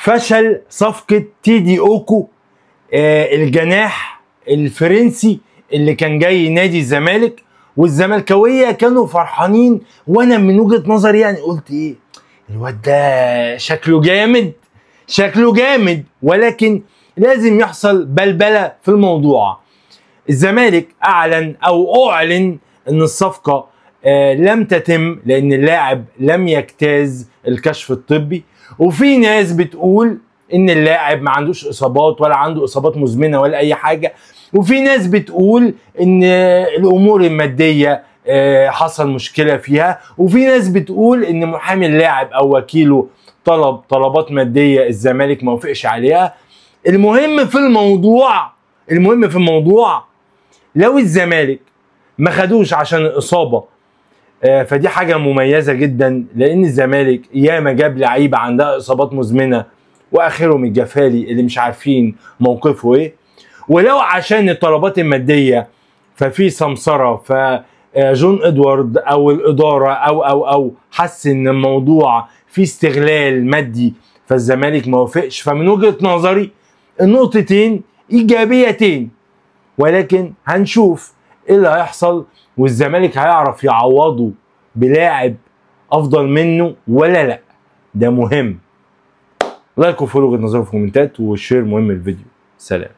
فشل صفقة تيدي اوكو الجناح الفرنسي اللي كان جاي نادي الزمالك، والزملكاويه كانوا فرحانين، وانا من وجهه نظري يعني قلت ايه الواد ده شكله جامد، شكله جامد، ولكن لازم يحصل بلبلة في الموضوع. الزمالك اعلن او اعلن ان الصفقة لم تتم لان اللاعب لم يجتاز الكشف الطبي، وفي ناس بتقول ان اللاعب ما عندوش اصابات ولا عنده اصابات مزمنة ولا اي حاجة، وفي ناس بتقول ان الامور المادية حصل مشكلة فيها، وفي ناس بتقول ان محامي اللاعب او وكيله طلب طلبات مادية الزمالك ما وافقش عليها. المهم في الموضوع، لو الزمالك ما خدوش عشان الاصابة فدي حاجة مميزة جدا، لان الزمالك ياما جاب لعيبة عندها اصابات مزمنة واخرهم الجفالي اللي مش عارفين موقفه ايه. ولو عشان الطلبات المادية ففي سمسره، فجون ادوارد او الادارة او او او حس ان الموضوع فيه استغلال مادي فالزمالك ما وافقش. فمن وجهه نظري النقطتين ايجابيتين، ولكن هنشوف ايه اللي هيحصل، والزمالك هيعرف يعوضه بلاعب افضل منه ولا لا، ده مهم. like و follow وجهة نظركم في الكومنتات، وال share مهم الفيديو. سلام.